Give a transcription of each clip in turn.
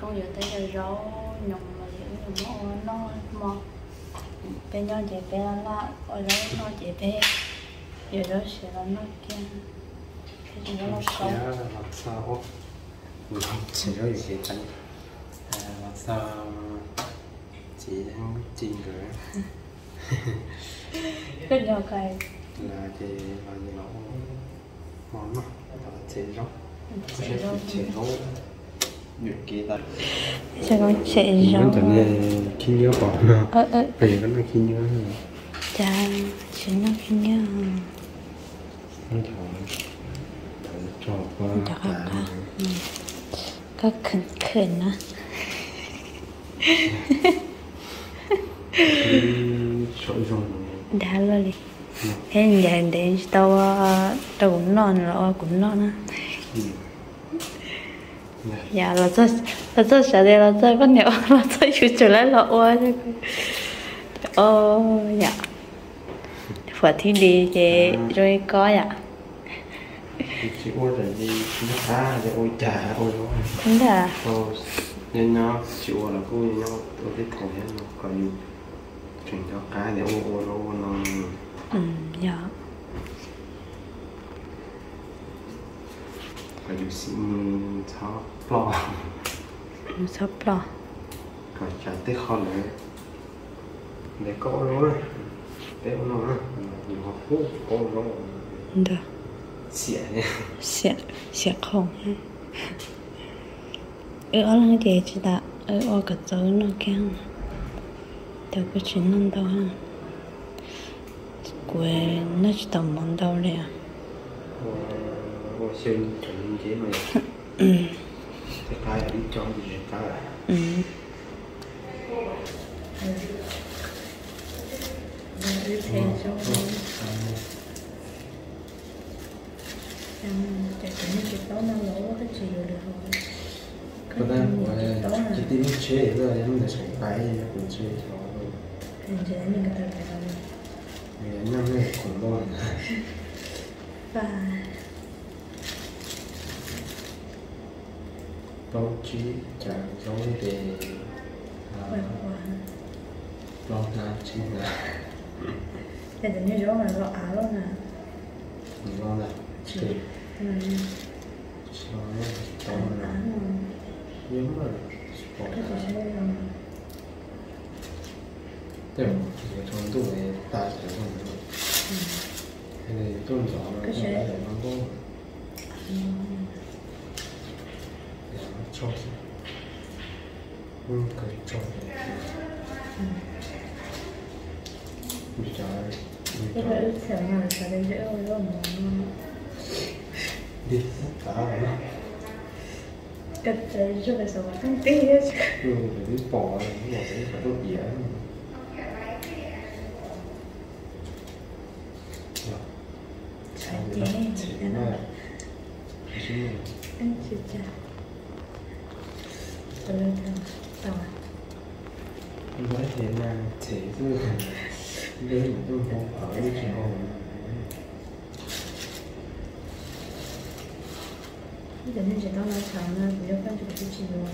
Koob yuav tej yam zaub nyoos los yog wb yuav muab ua noj hmo. Peb nyob ces peb laj laj ua zaub noj ces peb yuav zaub siav los noj kiag. Peb tsis muab los koob. Los txog ua, tsis zaub yuav kev tseeb, los txog txiv Yeeb Ci nkawd. Koj nco kais. Lawv ces los ces los ua hmo noj, los txhais zaub, txhais zaub, txhais zaub. Khib nyiab pom no, peb yuav koj noj khib nyiab. Cas tsis noj khib nyiab. Cov qab qab, koj khwm khwm na. Dag luaj li. Thiab ncaim ntev tsis tau rau kuv noj los ua kuv noj na. Yog los txog sawv daws, los txog koj niam, los txog yus tseem laib los ua. O, yom. Huam thib li ces zoo li koj yom. Tsis ua li, tsis nco qab ua cas ua. Ntag. Nyob nyob tsis ua los kuj nyob ua teb thaum thiab no kom yus tseem nco qab tias ua ua no ua no. Yog. Kom yus xim mus txhob ploj. Mus txhob ploj. Kom tsav tej qho lawm. Ntev koj ua no, peb ua no, yus ho pub koj ua no. Ntag. Xiam, xiam qhoom. Wb ob leeg ces tsis tas, wb ua kom txaus wb noj kiag. Tab kuj tsis noj ntau. Kuv noj tsis tau mov ntau li. Koj tab kuv tsis tij lub tsheb na, yog lub ntawd tseem pais yog kuv tsis tau. Nyob nej khoom noj. Plaub tsib cav zaub ntes, plaub hnab tsib hnab. Ces cov niag zaub no los av loj na. Los na. Tsis los na, tsis tau na. Yeej mas tsis pom. Tej mus yuav tsaus ntuj tas cov zoo na. Tuaj ntxov no, no nkauj. Yog no tso xwb. Kawg tso. Nws cov, nws cov, ntig tav no. Koj txawm zoo li xav kom tooj tib, twb pom, pom xav kom tooj diav. Txhais ces txhais na. Tsis cas. Tau. Npab ces na txhais xwb, npab mas tuaj hau qhov ib tsis hau. Ib cov neeg tsis tau no txhaum no kuv yuav pab tsis kuv twb tsis yuav.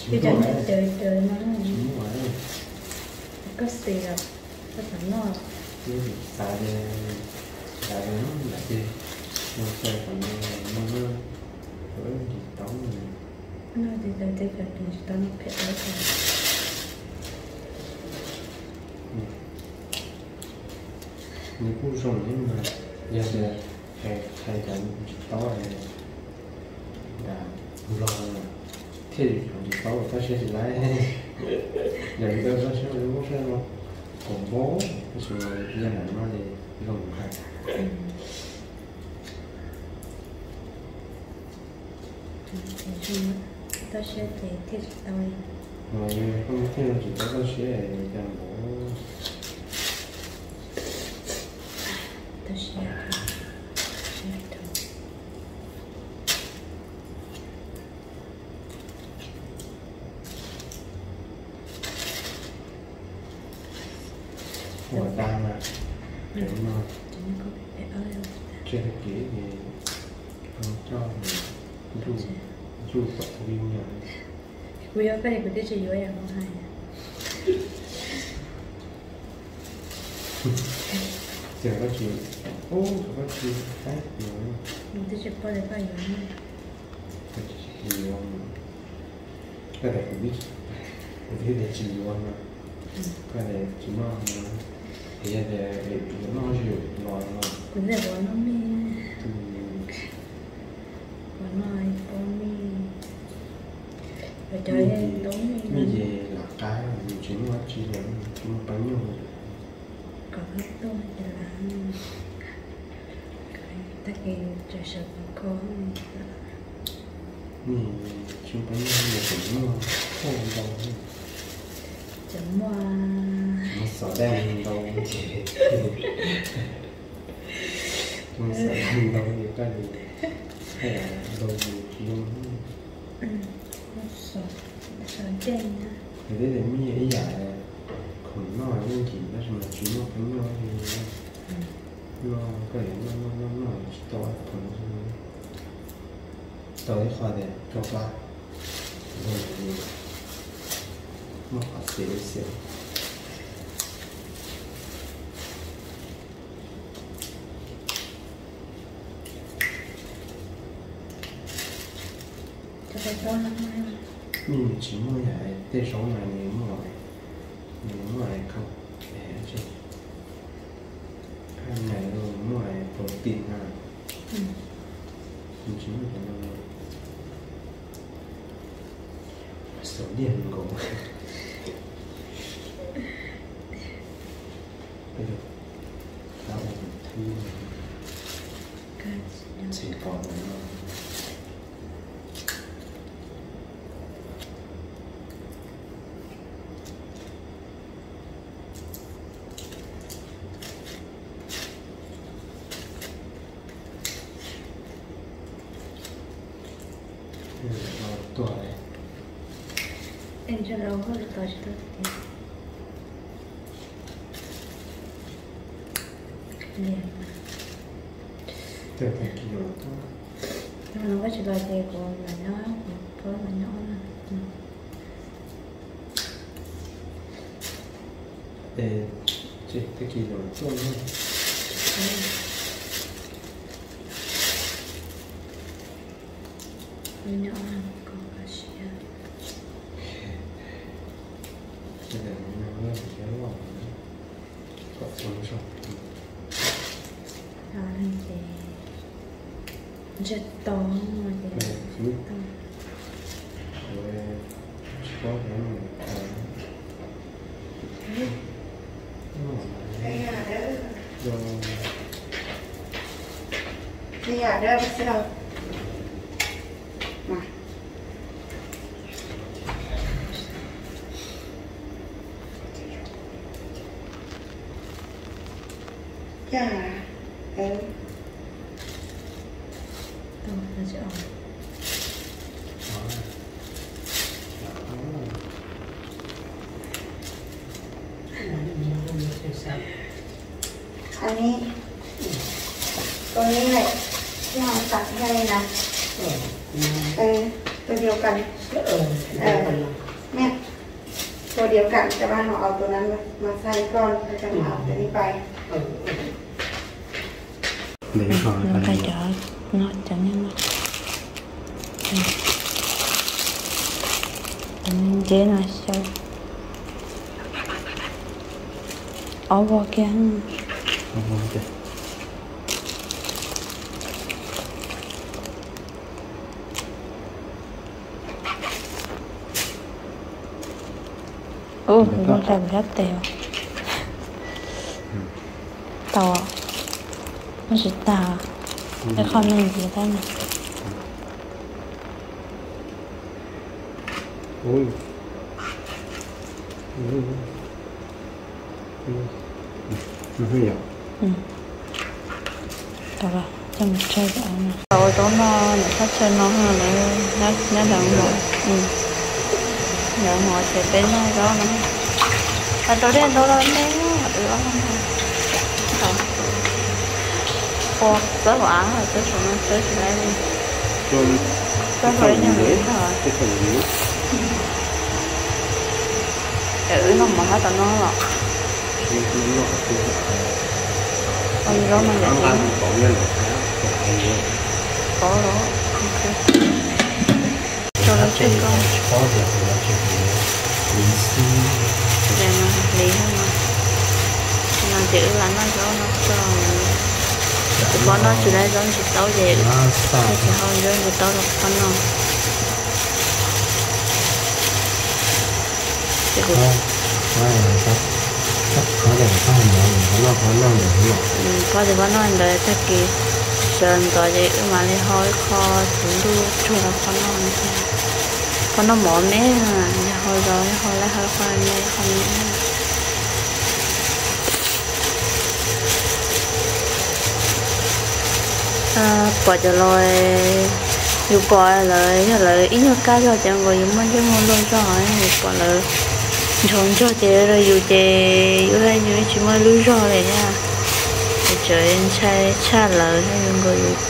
Ib cov neeg cawv cawv no, koj xis los koj xav noj. Xav li, xav li lam ces no xav kom no no na, kuv tsis tau. No ces cov tib cov tsis tau no phem. Nws kuj zoo li mas yog tias hais cov tsis tau, nploog thiaj li cov tsis tau txoj sia tsis laib. Yog li ntawd txoj sia lub sab no kom npau, tab sis yog ntawm no li zoo hais. Txoj sia ces thiaj tsis tau li. Koj thiaj tsis tau txoj sia cas npau. Txoj sia, txoj sia. Ua dag mas, cov no, tseg tag kis ces coj ntuj, Tsuj kom kuv li nyam. Kuv yuav koj es kuv twb tsis yuav yam kuv hais. Ces koj tsis, ub, koj tsis, ub, twb tsis paub tias koj yuav, koj tsis yuav, koj tias kuv, kuv twb tias tsis yuav no, koj tias tsis noj no, yog tias yuav noj zwm los no. Kuv tias kuv noj mij, kuv noj poj mij, kuv cov tau mij ces lam qab, yus tsis muaj dab tsi lawm, tsis muaj pab nyuj. Kom koj tuaj ces lam, tag kis tseem sawv kho. Nej tsis muaj pab nyuj, nej tseem muaj poj ntau, tseem muaj, muaj xov daj ntau ces, muaj xov daj ntau ces koj li, ntau ces tsis zoo. Yog tias muaj ib yam khoom noj yeej kim tab sis mas tsis muaj pab nyuj li no, koj yuav noj noj noj noj tsis tau khoom, tau ib qho tias rau qab, muaj qhov xis ib xis. Nej tsis muaj yam tej zaub na, nws muaj, nws muaj khoom, phaj nyas, nws muaj protein na. Nws tsis muaj cov no, xav diaj nkaus. Tab ua thib ntxim pom no. Tuaj, es ntshe los koj tos tsis tau tiag. Liam, tag kis no koj tsis los ces kuv mam nyob, kuv pab mam nyob na. Es tag kis los tuaj na. Nyob kom siab. Ntshe tau ces tsis paub. Anw, tus no lawm, tsis ho xav hais li na. Tus dio kam, tus dio kam, cov vaj no, tus no mas xav li koj, cov no pais. Nws qhia cov no, cov nyob no, cov nceb no xyaw. Ob vog kiag. Ub, zoo tshaj kuv sab tes. Tau, muaj tsis tag, ib qho me ntsis tab. Tau, coj mus tsau. Tau, zaub no, niam txhob tsau no, nyob ntawd mov, ntawd mov ces peb noj zaub no. Hais tau dej ntau los nej, ua txawb vov av, txawb saum no txawb tsis laib li. Koj nrog ib nyuag li tag. Wb noj mov hab tom no los. Zaub no yom. Rau lub tsheb ko. Li no ces wb lam noj zaub no tso. Tus poj noj tsis tau zaub ntsis taub ces tsis hau zaub ntsis taub rau poj noj. Poj tes poj noj ntawd tag kis sawv ntxov ces wb mam li hau ib qho txiv ntuj tsuag rau poj noj. Poj noj mov me, yog hau zos yog hau lawv hau qho me qho me. Pom cov los, yus pom lawv yog lawv ib nyuag kab zog ces nkaus yus muaj ntsej muag luag zog, yus pom lawv ntshau ntsuag ces yus ces yus haj yus tsis muaj lub zog li thiab. Tseem ntshai tshaj lawv thiab, yus nkaus yus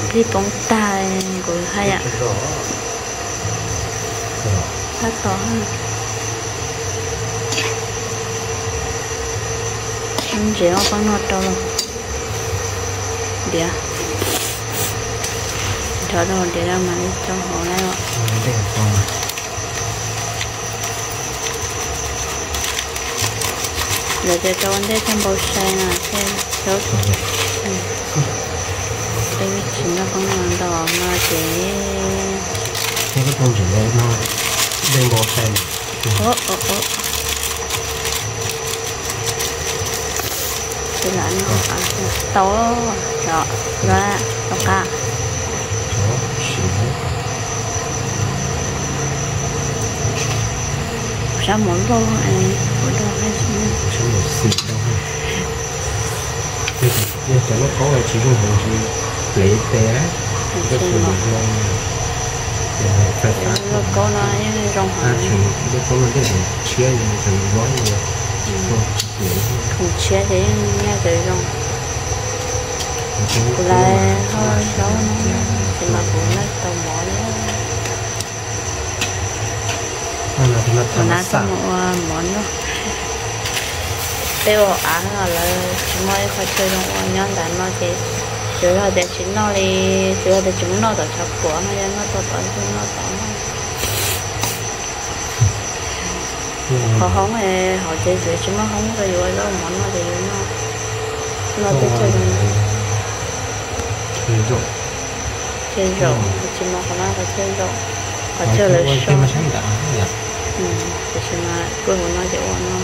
plig poob tag nkaus haj yam. Tab tom ntses ua poob noj rau los diav, nrov rau diav mas li rau hauv lawm. Lawv tias rau ua ntej thiaj npau sai no thiaj zaub. Peb tsis noj poob no ntau no ces tau tau qab. Kuv sab mov loj, kuv dog. Yog cov lauj kaub tsis zoo heev ces plev tes, lauj kaub no yeej zoo heev. Lauj kaub no tej khoom tshiab, khoom tshiab ces yeej nyob tawm zoo. Kuv lawv ho zaub no ces mas kuv noj tau mov li. Kuv nab tuaj mus ua mov noj. Peb ua av no lawv tsis muaj ib qho chaw zoo ua nyob ntawd no ces tsuas yog tias tsis noj li, tsuas yog tias tsis mus noj tom tshav puam no, yog noj tau tom ntug noj tod. Qhov hoob hauv ces tsis muaj hoob rau yus ua zaub mov noj ces yus noj, noj tej chaw zoo. Chaw zaum, tsis mus qhov no qhov chaw zaum, qhov chaw lawv so. Tiam sis mas kuj mus no ces ua no.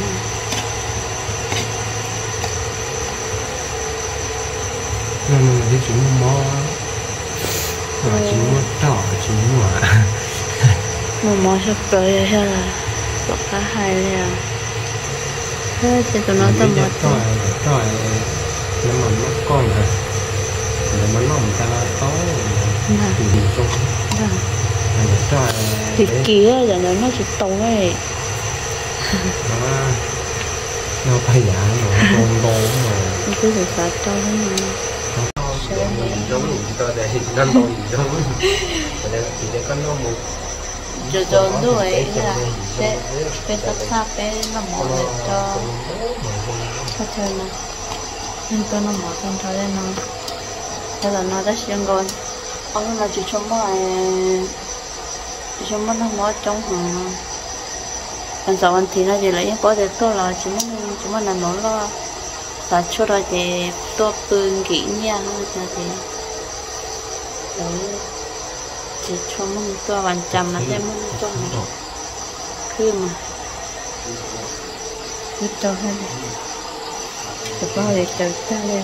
Tsis muaj mob, tsis muaj roj, tsis muaj. Muaj mob sab plaws yog tom qab hais li. Ces tus no tau mov roj, roj, lawv mas noj koj ntag, lawv mas noj mus tas tau, tus zoo. Kis kis yam ntawd noj tsis tau. No paj yam no ntau ntau, twb xav xav rau. Tsaus tsaus ntuj, peb txhaj txhaj peb noj mov ntawm rau thaj chaw no, neeg tuaj noj mov tag nrho li no. Tau tam no tab sis nkaus ob hnub no tsis tshua muaj, tsis tshua muaj neeg mob coob heev. Vas xaum vas thiv no ces lawv yeej paub tias tuaj los tsis muaj neeg, tsis muaj nas mov loj, xav tshuaj rau ces tuaj pw nkim nyiaj no ces lawv tsis tshua muaj neeg tuaj. Vas cas mas thiaj muaj neeg tuaj mus khwb mas. Wb rau hais tias, tus poj yuav caws tag li.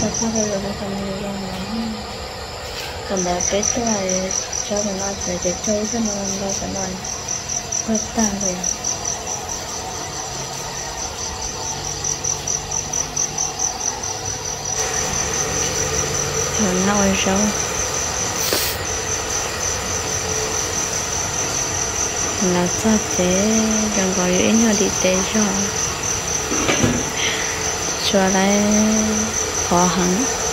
Tau tag li, tau tag li. Thaum ntawd peb tuaj tsob ntawm no txawm ces rau ib tug no ntau tam no tuag tag li. Thaum noj zaub, los txog ces zoo nkaus yus ib nyuag dim tes zog, tsuas lawv phov heev.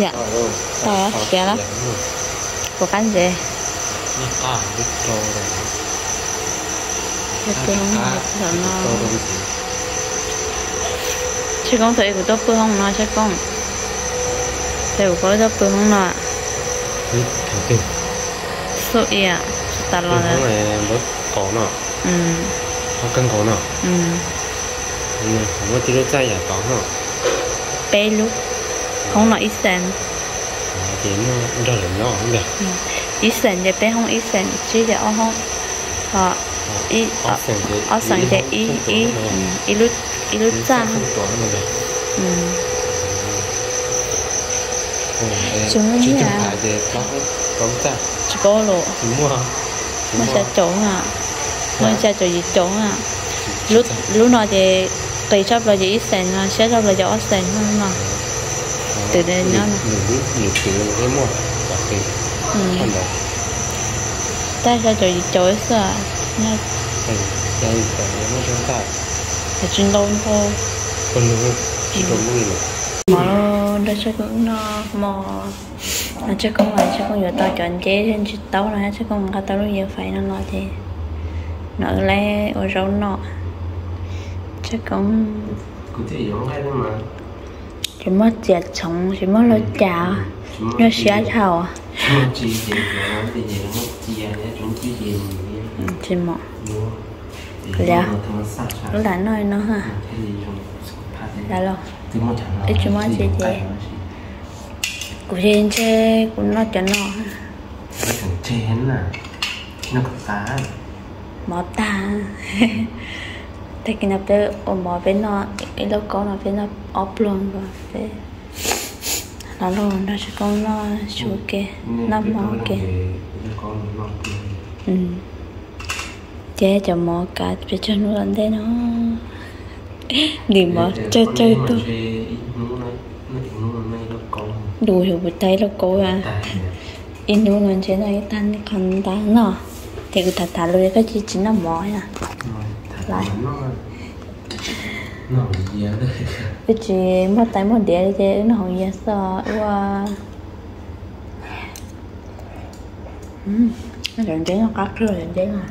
Yam tau siav lawm. Kuv qab ntsev. Tshaj Koob thaum kuv tuaj pw hoob no, Tshaj Koob. Thaum kuv tuaj pw hoob no. Xub ia tas los. Qos no. Qos kawg nkaus no. Muaj tib lub txaj yam tod no. Peb lub. Hoob no ib xees. Ces muaj nrog lawv nyob ntag. Ib xees ces peb hoob, ib xees tsib ces ob hoob. Ho ob xees ces ib, ib lub, ib lub txaj. Tsis muaj, tsis paub los. Muaj xya caum, muaj xya caum yim caum. Lub no ces qis tshaj plaws ces ib xees no, siab tshaj plaws ces ob xees no. Twm nyob no. Tab xya caum yim caum xwb. Tsis ntau ntau. Mov nrog Tshaj Koob noj hmo no, Tshaj Koob mas Tshaj Koob yuav tau cov nceb tsis taub no, Tshaj Koob nqa tau lub yias fais no los ces no wb lawv ua zaub noj. Tshaj Koob tsis muaj txiav txhoov, tsis muaj lub cas, nyuaj siab dhau. Tsis mom, kuv liam, kuv lam noj no ha. Lam los, ib tsis muaj txiav ces kuv yeej ntshe kuv noj cov no. Mov tag. Tag kis no peb ua mov peb noj ib lauj kaub no peb noj ob pluag nkaus peb los los nrog Tshaj Koob noj su ke, noj mov ke. Ces cov mov kav pes tsawg hnub tom ntej no. Ntim mov tsawg tsawg tuaj. Ntu xyov puas tag ib lauj kaub. Ib hnub no ntshe noj ib tag qhov ntawd no. Ces kuv tham tham lus koj cia tsis noj mov na. Lawm, wb tsis muaj tais muaj diav li ces wb noj hauv yias xwb ua. Cov nceb no qab kawg, cov nceb no.